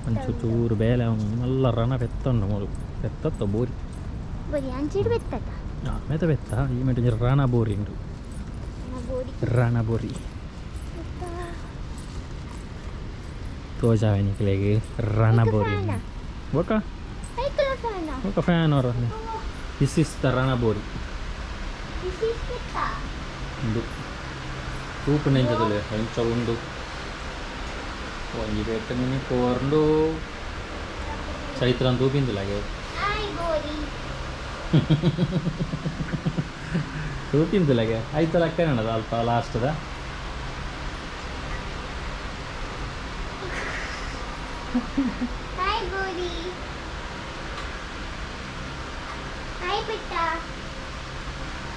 A: ಒಂಚೂರು ಚೂರು ಬೇಲೆ ಅವನು. ಮಲ್ಲ ರಣ ಪೆತ್ತುಂಡು ಮೂಲು. ಪೆತ್ತತ್ತ ಬೋರಿ.
B: ಬರಿ ಅಂಚಿಡ್ ಬೆತ್ತದ.
A: ಮೆತ ಪೆತ್ತ. ಈ ಮೆಟ್ ಒಂಜಿ ರಣ ಬೋರಿ ಉಂಡು.
B: ಬೋರಿ.
A: ರಣ ಬೋರಿ ತೋಜಾವೆ ನಿಕ್ಲೆಗ್ ರಣ ಬೋರಿ. ಬೊಕ್ಕ
B: ಫ್ಯಾನ.
A: ಬೊಕ್ಕ ಫ್ಯಾನ್ ಅವರ. This is the Ranabori.
B: This is ಬೆತ್ತ.
A: ಉಂದು ತೂಪು ನೆಂಚದಲ್ಲ ಎಂಚ ಉಂಡು. ಒಂಜಿ ಪೆಟ್ಟ ಮಿನಿ ಕೋರ್ಂಡು. ಚೈತ್ರನ್ ತೂಪಿಂದಿಲ್ಲಾಗೆ.
B: ಆಯ್ ಬೋರಿ.
A: ತೂಪಿಂದಿಲ್ಲಾಗೆ. ಐತಲ ಅಕ್ಕನದ ಅಲ್ಪ ಲಾಸ್ಟ್ದ.
B: ಹಾಯ್ ಬೋರಿ, ಹಾಯ್ ಬೆಟ್ಟ.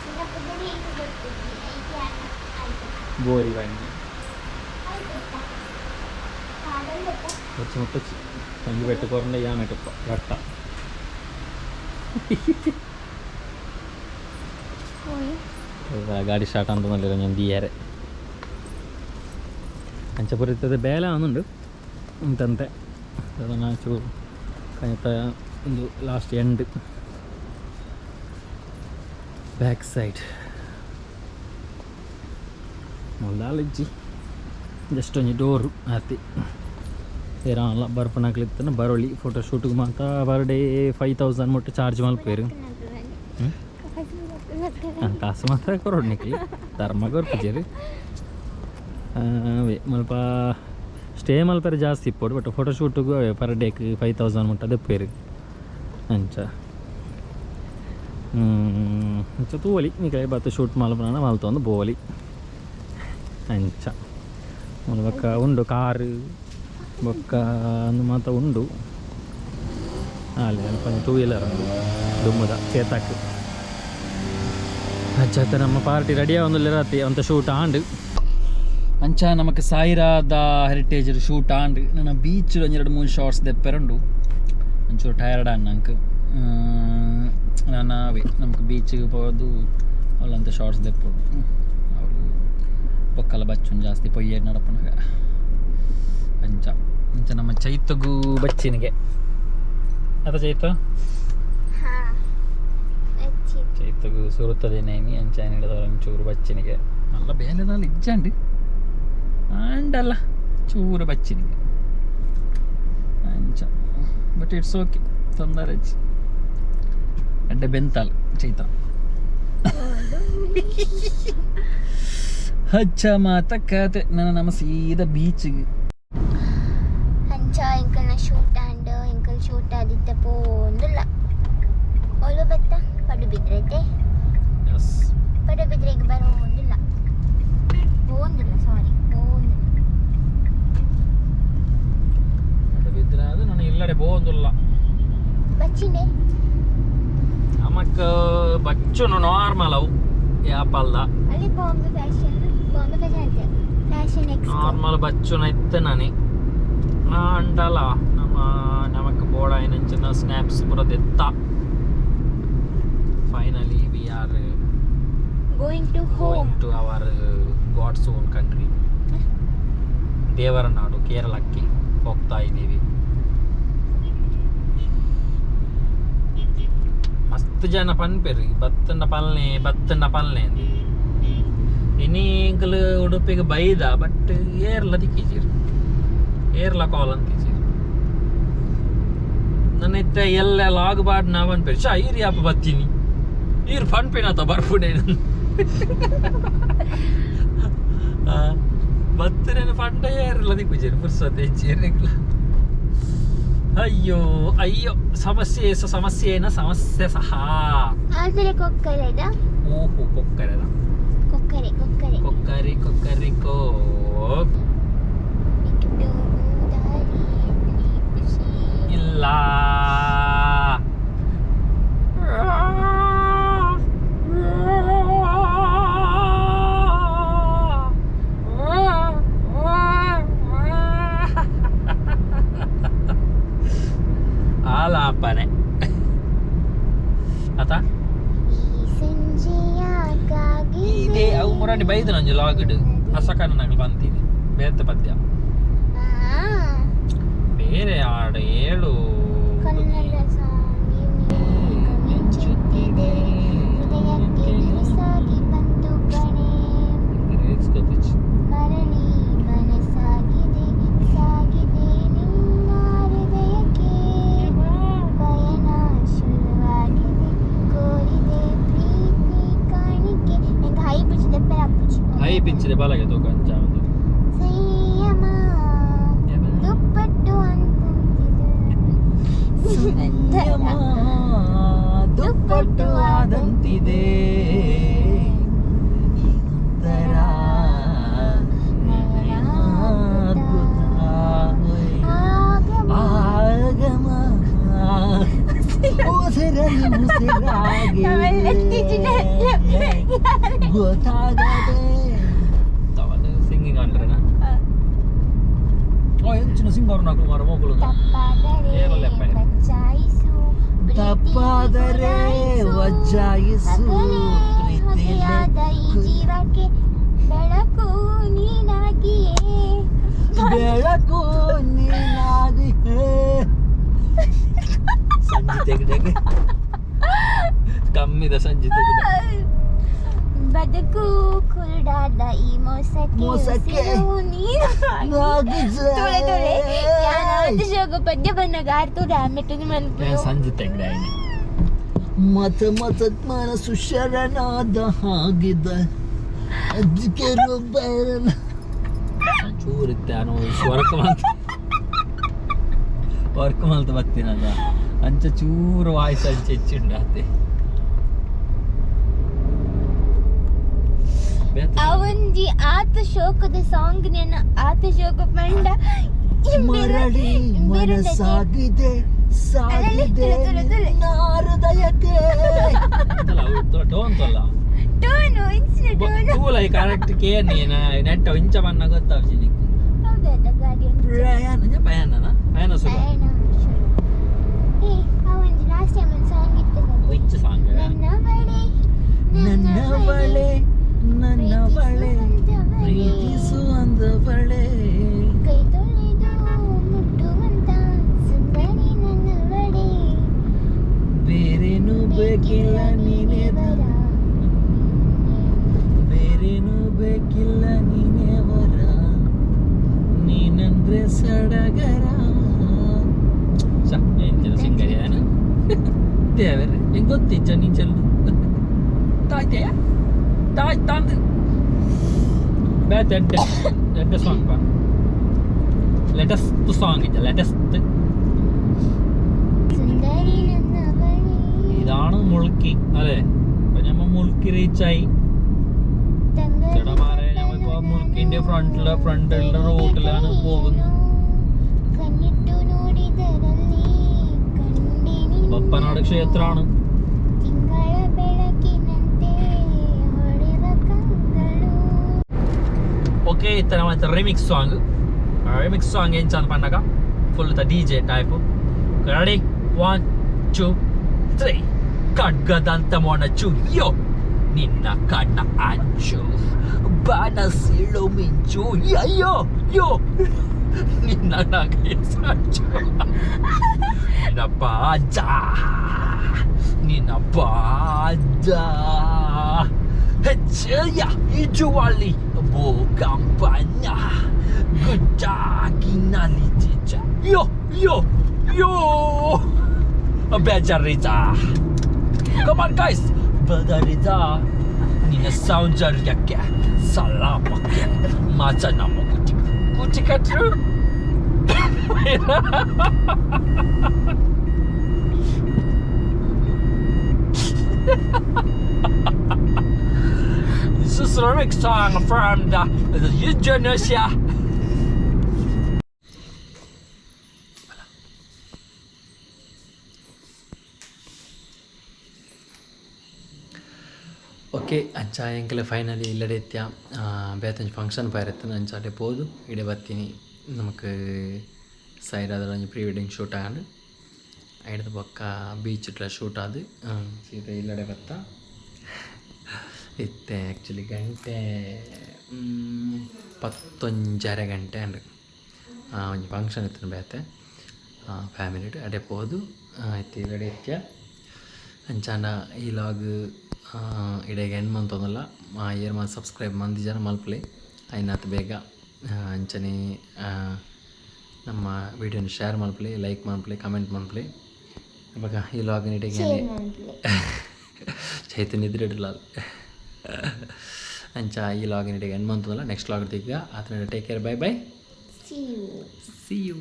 B: ಚಿನ್ನ ಪುದರಿ ಎಂಕ್ ಗೊತ್ತಿಜ್ಜಿ. ಐತೆ ಆಯ್ತು.
A: ಬೋರಿ ಬನ್ನಿ.
B: ಹಾಯ್ ಬೆಟ್ಟ, ಕಾಡಲ್ ಬೆಟ್ಟ.
A: వచ్చి ముట్టొచ్చి పంగి పెట్టుకోకుండా యామెట్టుకో గట్ట.
B: ಓಯ್.
A: ಗಾಡಿ ಸ್ಟಾರ್ಟ್ ಅಂತ ನಾನು ದಿಯಾರೆ. ಅಂಚ ಪುರಿತದೆ ಬೇಲೆ ಆನುಂಡು ಇಂತಂತೆ. ಅದನ್ನ ಚೂರು ಕನಿತ. ಒಂದು ಲಾಸ್ಟ್ ಎಂಡ್ ಬ್ಯಾಕ್ ಸೈಡ್. ಮುಲ್ದಾಲಿಜ್ಜಿ, ಜಸ್ಟ್ ಒಂಜಿ ಡೋರು ಆತಿ. ಏರಾನ್ಲ ಬರ್ಪನಾಕ್ಲಿತ್ತನ ಬರೋಳಿ. ಫೋಟೋ ಶೂಟ್ಗೆ ಮಾತ ಪರ್ ಡೇ 5000 ಮುಟ್ಟು ಚಾರ್ಜ್ ಮಲ್ಪೇರು. ಹ್ಮ್? ಕಾಸು ಮಾತ್ರ ಕೊರೊಡು ನಿಕ್ಲಿ, ಧರ್ಮ ಕೊರ್ಪುಜೆರ್. ಅವೇ ಮಲ್ಪ ಸ್ಟೇ ಮಲ್ಪರೆ ಜಾಸ್ತಿ ಇಪ್ಪೊಡು. ಬಟ್ ಫೋಟೋ ಶೂಟಿಗೂ ಅವೇ ಪರ್ ಡೇಕ್ 5000 ಮುಟ್ಟ ದೆಪ್ಪೇರು. ಅಂಚ ಅಂಚ ತೂವಲಿ. ನಿಕಲೆ ಬತ್ತ ಶೂಟ್ ಮಲ್ಪನ ಮಲ್ತೊಂದು ಬೋಲಿ. ಅಂಚ ಮೂಲು ಬೊಕ್ಕ ಉಂಡು ಕಾರು ಬೊಕ್ಕ ಅಂದು ಮಾತ ಉಂಡು. ಅಲ್ಲಿ ಅಲ್ಪ ಟೂ ವೀಲರ್ ಉಂಡು ದುಮ್ಮದ ಚೇತಾಕ್. ಅಂಚ ನಮ್ಮ ಪಾರ್ಟಿ ರೆಡಿ ಆವೊಂದುಲ್ಲೆರ್ ಅತಿ ಅಂತ ಶೂಟ್ ಆಂಡ್. ಅಂಚ ನಮಕ್ ಸಾಯಿರಾದ ಹೆರಿಟೇಜ್ ಶೂಟ್ ಆಂಡ್. ನನ್ನ ಬೀಚ್ ಒಂಜಿ ಎರಡು ಮೂರು ಶಾರ್ಟ್ಸ್ ದೆಪ್ಪೆರುಂಡು. ಒಂಚೂರು ಟಯರ್ಡ್ ಆಂಡ್ ನಂಕ್. ನಾನು ಅವೇ ನಮಕ್ ಬೀಚಿಗೆ ಪೋದು ಅವಳಂತ ಶಾರ್ಟ್ಸ್ ದೆಪ್ಪೊಡು. ಅವಳು ಬೊಕ್ಕಲ ಬಚ್ಚುಂಡು ಜಾಸ್ತಿ ಪೊಯ್ಯೆ ನಡಪುನಗ. ಅಂಚ ಅಂಚ ನಮ್ಮ ಚೈತಗು ಬಚ್ಚಿನಿಗೆ ಅದ ಚೈತ.
B: ಹಾ ಅಚ್ಚಿ.
A: ಚೈತಗು ಸುರುತ್ತದೆ ನೇಮಿ. ಅಂಚ ಹಿಡಿದವರ ಒಂಚೂರು ಬಚ್ಚಿನಿಗೆ. ಮಲ್ಲ ಬೇಲೆದಾಲ ಇಜ್ಜಂಡು ಆಂಡಲ್ಲ, ಚೂರು ಬಚ್ಚಿನಿಗೆ ಅಂಚ. ಬಟ್ it's okay, ತೊಂದರೆ ಇಜ್ಜಿ. ಎಡ್ಡೆ ಬೆಂತಾಲ್ ಚೈತ. ಹಚ್ಚ ಮಾತ ಕತೆ. ನನ್ನ ನಮ್ಮ ಸೀದಾ ಬೀಚಿಗೆ.
B: ಅಂಚ ಇಂಕ ಪಡುಬಿದ್ರತೆ.
A: ಎಸ್.
B: ಪಡುಬಿದ್ರೆಗೆ ಬರೋದಿಲ್ಲ, ಹೋಂದಿಲ್ಲ, ಸಾರಿ, ಹೋಂದಿಲ್ಲ.
A: ಪಡುಬಿದ್ರೆ ಅದು ನಾನು ಇಲ್ಲಡೆ ಪೋವೊಂದುಲ್ಲ.
B: ಬಚ್ಚಿನೆ.
A: ನಮಕ್ ಬಚ್ಚುನು ನಾರ್ಮಲ್ ಅವು ಯಾಪಲ್ದ.
B: ಅಲ್ಲಿ ಬಾಂಬೆ ಫ್ಯಾಷನ್, ಬಾಂಬೆ ಫ್ಯಾಷನ್ ಅಂತೆ, ಫ್ಯಾಷನ್ ಎಕ್ಸ್ಪೋ.
A: ನಾರ್ಮಲ್ ಬಚ್ಚುನ ಇತ್ತು ನಾನೇ ಅಂಡಲ ನಮ್ಮ ನಮಕ್ ಬೋಡಾಯಿನಂಚಿನ ಸ್ನ್ಯಾಪ್ಸ್ ಪೂರ ದೆತ್ತ. Finally we are
B: going to home.
A: Going to our God's own country, ದೇವರ ನಾಡು ಕೇರಳಕ್ಕೆ ಹೋಗ್ತಾ ಇದ್ದೀವಿ. ಮಸ್ತ್ ಜನ ಪನ್ಪೆರ್ ಬತ್ತಂಡ ಪಲ್ನೆ, ಬತ್ತಂಡ ಪಲ್ನೆ ಅಂದ್. ಇನಿ ಎಂಕುಲು ಉಡುಪಿಗೆ ಬೈದ, ಬಟ್ ಏರ್ಲ ತಿಕ್ಕಿಜೀರ್, ಏರ್ಲ ಕಾಲ್ ಅಂತಿಜೀರ್. ನನ್ನ ಇತ್ತೆ ಎಲ್ಲ ಲಾಗ್ ಬಾಡ್ ನಾ ಪನ್ಪೆರ್, ಶಾ ಈರ್ ಯಾಪ ಬತ್ತೀನಿ, ಈರ್ ಪನ್ಪೇನತ ಬರ್ಪುನೆ ಬತ್ತನೇನು ಪಂಡ ಏರ್ಲ ತಿಕ್ಕುಜೀರ್, ಪುರ್ಸತ್ತೆ ಇಜ್ಜೀರ್. ಅಯ್ಯೋ ಅಯ್ಯೋ, ಸಮಸ್ಯೆ ಸಮಸ್ಯೆನ ಸಮಸ್ಯೆ ಸಹ.
B: ಆದರೆ ಕೊಕ್ಕರೆದ.
A: ಓಹೋ, ಕೊಕ್ಕರೆದ.
B: ಕೊಕ್ಕರೆ, ಕೊಕ್ಕರೆ.
A: ಕೊಕ್ಕರಿ ಕೊಕ್ಕರಿ ಕೋ.
B: ಬಿಟ್ಟು ದಾರಿಯಲ್ಲಿ ಖುಷಿ.
A: ಇಲ್ಲ. ಆಲಾಪನೆ ಆತ.
B: ಈ ಸಂಜೆಯಾಗಾಗಿ
A: ಇದೇ ಅವು ಮುರಾಣಿ ಬೈದು ನಂಜು ಲಾಗಡ್ ಹಸಕನ ನಂಗೆ ಬಂತೀನಿ ಬೇತ ಪದ್ಯ. ಬೇರೆ ಹಾಡು ಏಳು.
B: ಕನ್ನಡ ಸಾಂಗ್ ಮಿಂಚುತ್ತಿದೆ, ಹೃದಯಕ್ಕೆ ಬಿರುಸಾಗಿ ಬಂತು ಕಣೆ.
A: ಲಿರಿಕ್ಸ್ ಗೊತ್ತಿಚ್ಚು.
B: ಮರಳಿ ಮನಸಾಗಿದೆ, ಸಾಗಿದೆ ನಿನ್ನ ಹೃದಯಕ್ಕೆ, ಪಯಣ ಶುರುವಾಗಿದೆ, ಕೋರಿದೆ ಪ್ರೀತಿ ಕಾಣಿಕೆ. ನಂಗೆ ಹೈ ಪಿಚ್ ದೆಪ್ಪೆ ಅಪ್ಪುಚಿ.
A: ಹೈ ಪಿಚ್ ಬಲಗೆ ತೂಕ ಅಂಚ ಒಂದು.
B: ಸಂಯಮ ದುಪ್ಪಟ್ಟು ಅಂತಂತಿದೆ.
C: ಸಂಯಮ ದುಪ್ಪಟ್ಟು ಆದಂತಿದೆ, ಇದೊಂಥರ ಅದ್ಭುತ.
B: ಆಗಮ.
C: ಆಗಮ ಉಸಿರಲ್ಲಿ ಉಸಿರಾಗಿ ಗೊತ್ತಾಗದೆ.
A: ಸಿಂಗಿಂಗ್ ಅಂಡ್ರೆನಾ? ಓ, ಎಂಚಿನ ಸಿಂಗರ್ ನಾಕು ಮಾರ ಮೋಕುಲು.
B: ತಪ್ಪಾದರೆ
A: ಏರಲೆಪ್ಪ.
B: ಬಚ್ಚಾಯಿಸು, ಪ್ರೀತಿ
C: ತಪ್ಪಾದರೆ
B: ಗುರಾಯಿಸು.
C: ವಜ್ಜಾಯಿಸು,
B: ಹಗಲೇ
C: ಪ್ರೀತಿ
B: ಹೊಗೆಯಾದ ಈ ಜೀವಕ್ಕೆ ಬೆಳಕು ನೀನಾಗಿಯೇ.
C: ಬೆಳಕು ನೀನಾಗಿ. ಸಂಜೆ ತೆಗೆದಾಗೆ.
A: ಕಮ್ಮಿದ ಸಂಜೆ ತೆಗೆದ.
B: ಬದುಕು ಕುರುಡಾದ ಈ ಮೋಸಕ್ಕೆ
C: ಮೋಸಕ್ಕೆ
B: ಉಸಿರು ನೀನು. ತುಳೆ ತುಳೆ ಯಾನಾವತ್ತು ಶೋಕ ಪದ್ಯ ಬಂದಾಗ ಆರ್ತುಡ ಮೆಟ್ಟುನಿ ಮನ್ಪು.
A: ಸಂಜೆ ತೆಗ್ದ.
C: ಮತ ಮತ ಮನಸ್ಸು ಶರಣಾದ ಹಾಗಿದ್ದ ಅದಕ್ಕೆ ಬರಲ್ಲ.
A: ಚೂರು ಇತ್ತೆ ನಾನು ವರ್ಕ್ ಮಲ್ತ, ವರ್ಕ್ ಮಲ್ತ ಬತ್ತೀನಲ್ಲ, ಅಂಚ ಚೂರು ವಾಯ್ಸ್ ಅಂಚ ಹೆಚ್ಚುಂಡು ಅತ್ತೆ.
B: ಅವಂಜಿ ಆತ ಶೋಕದ ಸಾಂಗ್ ನೆನ ಆತ ಶೋಕ ಪಂಡ.
C: ಮರಳಿ ಮನಸ್ಸಾಗಿದೆ, ಸಾಗಿದೆ
B: ತುಳು, ತುಳು, ತುಳು.
C: ನಿನ್ನ ಹೃದಯಕ್ಕೆ.
A: ಟೋನ್ ತೊಲ್ಲ.
B: ಟೋನು ಇಂಚಿನ ಟೋನು.
A: ತೂಲೈ ಕರೆಕ್ಟ್ ಕೇರ್ ನೀನ ನೆಟ್ಟ ಇಂಚ ಬಣ್ಣ ಗೊತ್ತಾವ್ಜಿ ನಿಕ್ಕು.
B: ಹೌದಾ, ಗಾಡಿ ಒಂದು.
A: ಪ್ರಯಾಣ ಪಯಣನ ಪಯಣ ಸುಖ.
B: ಪಯಣ ಶುರು. ಏ, ಅವಂಜಿ ಲಾಸ್ಟ್ ಟೈಮ್ ಒಂದು ಸಾಂಗ್ ಇತ್ತಲ್ಲ.
A: Which song?
B: ನನ್ನ ಬಳಿ.
C: ನನ್ನ ಬಳೆ, ನನ್ನ ಬಳೆ, ಪ್ರೀತಿಸುವಂದವಳೆ.
B: ಕೈ ತೊಳೆದು ಮುಟ್ಟುವಂತ ಸುಂದರಿ ನನ್ನ ಬಳಿ.
C: ಬೇರೇನು ಬೇಕಿಲ್ಲ ನೀನೇ
B: ವರ.
C: ಬೇರೇನು ಬೇಕಿಲ್ಲ ನೀನೇ ವರ, ನೀನಂದ್ರೆ ಸಡಗರ.
A: ಎಂಚಿನ ಸಿಂಗರ್ ಏನು ದೇವರೇ, ಹೆಂಗ್ ಗೊತ್ತಿಜ್ಜ ನೀನ್ ಚೆಲ್ಲು ತಾಯ್ತೆಯ ತಾಯ್ ತಂದು ಬೇತೆ ಎಡ್ಡೆ ಎಡ್ಡೆ ಸಾಂಗ್ ಪಾ, ಲೇಟೆಸ್ಟ್ ಸಾಂಗ್ ಇದ್ದ ಲೇಟೆಸ್ಟ್.
B: ಸುಂದರಿ ನನ್ನ ಬಳಿ.
A: ഇതാണ് മുൾക്കി അല്ലേ? അപ്പൊ ഞമ്മ മുൾക്കി റീച്ചായി ചേട്ടന്മാരെ. ഞമ്മ മുൾക്കിന്റെ ഫ്രണ്ടിലെ ഫ്രണ്ടിലുള്ള റോട്ടിലാണ് പോകുന്നത്.
B: ಕಣ್ಣಿಟ್ಟು ನೋಡಿದರಲ್ಲಿ ಕಂಡೆ
A: ಬಪ್ಪನಾಡು ಕ್ಷೇತ್ರമാണ്.
B: ತಿಂಗಳ ಬೆಳಕಿನಂತೆ ಹೊಳೆವ ಕಂಗಳು.
A: ಓಕೆ, ಇತ್ತ ಮತ್ತೆ ರಿಮಿಕ್ಸ್ ಸಾಂಗ್. ರಿಮಿಕ್ಸ್ ಸಾಂಗ್ ಎಂಚ ಪನ್ನಗ full the DJ type. Ready, 1 2 3. ಖಡ್ಗದಂತ ಮೊಣಚು ಯೋ ನಿನ್ನ ಕಣ್ಣ ಅಂಚು, ಬಾಣ ಸೀಳು ಮಿಂಚು ಅಯ್ಯೋ ಯೋ ನಿನ್ನ ನಗೆಯ ಸಂಚು, ನಿನ್ನ ಪಾಜ ನಿನ್ನ ಪಾದ ಹೆಚ್ಚಯ ಈಜುವಲ್ಲಿ ಭೂಕಂಪನ ಗುಜ್ಜಾಗಿನಲ್ಲಿ ಚಿಚ ಯೋ ಯೋ ಯೋ ಬೇಜಾರಿದ. Come on guys, ಬೇಜಾರಿದ ನಿನ್ನ ಸೌಂದರ್ಯಕ್ಕೆ ಸಲಾಮಕ್ಕೆ ಮಾಜ ನಮ್ಮ ಕುಟಿ ಕುಟಿ cutter. This is a remix song from the Indonesia. Okay, ಅಂಚ ಎಂಕಲೆ ಫೈನಲಿ ಇಲ್ಲಡೆ ಇತ್ಯ ಬೇತಂಜಿ ಫಂಕ್ಷನ್ ಪೈರತ್ತನ ಅಂಚಾಡೆ ಪೋದು ಇಡೆ ಬತ್ತೀನಿ. ನಮಕ್ ಸೈಡ್ ಒಂಜಿ ಪ್ರೀ ವೆಡ್ಡಿಂಗ್ ಶೂಟ್ ಆಂಡ್ ಐಡ್ದ ಬೊಕ್ಕ ಬೀಚ್ ಇಟ್ಲ ಶೂಟ್ ಆದ್ ಸೀದಾ ಇಲ್ಲಡೆ ಬತ್ತ. ಇತ್ತೆ ಆ್ಯಕ್ಚುಲಿ ಗಂಟೆ 10:30 ಗಂಟೆ ಆಂಡ್. ಒಂಜಿ ಫಂಕ್ಷನ್ ಇತ್ತು ಬೇತೆ ಫ್ಯಾಮಿಲಿ ಅಡೆ ಪೋದು ಇತ್ತೆ ಇಲ್ಲಡೆ ಇತ್ಯ. ಅಂಚಾಂಡ ಈ ಲಾಗ್ ಇಡೆಗ್ ಎಂಡ್ ಮಂತೊಂದುಲ್ಲ. ಏರ್ ಮಾತ ಸಬ್ಸ್ಕ್ರೈಬ್ ಮಂದಿ ಜನ ಮಲ್ಪಲೆ ಐನಾತ್ ಬೇಗ. ಅಂಚನೆ ನಮ್ಮ ವೀಡಿಯೋನ ಶೇರ್ ಮಲ್ಪಲೆ, ಲೈಕ್ ಮಲ್ಪಲೆ, ಕಮೆಂಟ್ ಮಲ್ಪಲೆ. ಅವಾಗ ಈ ಲಾಗ್ ಇಡೆಗ್
B: ಶೇರ್ ಮಲ್ಪಲೆ.
A: ಚೈತನ್ಯ ಇದ್ರಿಡಲ. ಅಂಚ ಈ ಲಾಗ್ ಇಡೆಗ್ ಎಂಡ್ ಮಂತೊಂದುಲ್ಲ. ನೆಕ್ಸ್ಟ್ ಲಾಗ್ ತಿಕ್ಕ ಆತನ. Take care, bye bye.
B: See you.
A: See you.